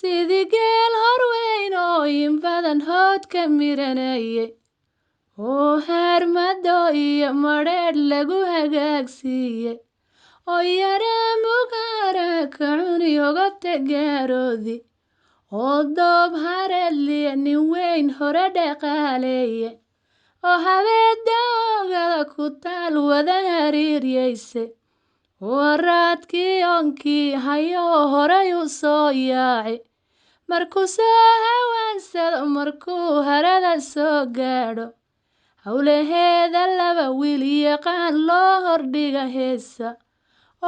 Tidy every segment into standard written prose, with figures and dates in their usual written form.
Sidii geel horweyn oo in badan howd ka miranayay, oo haarmado iyo madheedh lagu hagaagsiiyey, oo yaraa mugaara ka cuni hogobta gaaroodi, oo doob hareedliya nin weyn hore dhaqaaleeye, oo habeedda oogada ku taal wada hariiryayse, oo haraadkii onkii hayoo horay u soo yaaci. Markuu soo hawaansado, markuu harada soo gaadho, howlaheeda laba wiil yaqaan loo hordhiga heesa,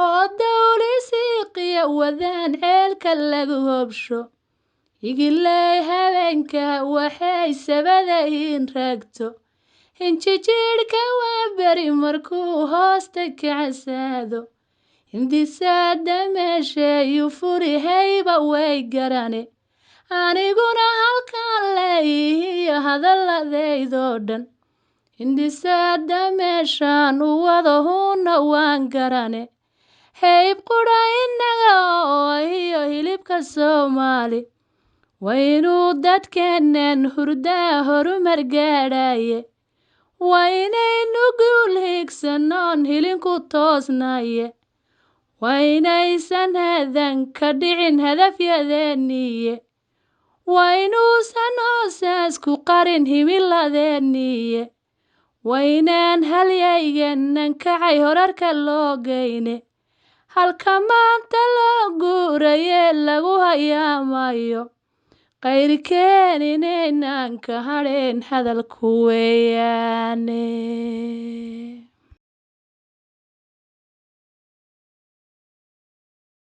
oo dawli siiqiya wadaan ceelka lagu hobsho. Higiley habeenka waxay sabadahin raagto, hinjijidhka waa beri markuu hoosta ka casaado. Hindisaada meesheeyu furi hayba way garane, aniguna halkaan leeyihiyo hadalladaydoo dhan. Hindisaada meeshaan u wado huuna waan garane. Hayb qudha inaga oo iyo hilibka Soomaali, waa inuu dadkeennan hurdaa horumar gaadhaye. Waa inaynu guul higsanoon hilinku toosnaye. Waa inaysan hadan ka dhicin hadafyadeeniye. Waa inuusan hoosaas ku qarin himiladeeniye. Waa inaan halyaygenan kacay horarka loo geyne. Halka maanta loo guuraye lagu hayaamayo, qayrkeen inaynaan ka hadheen hadalku weeyaane.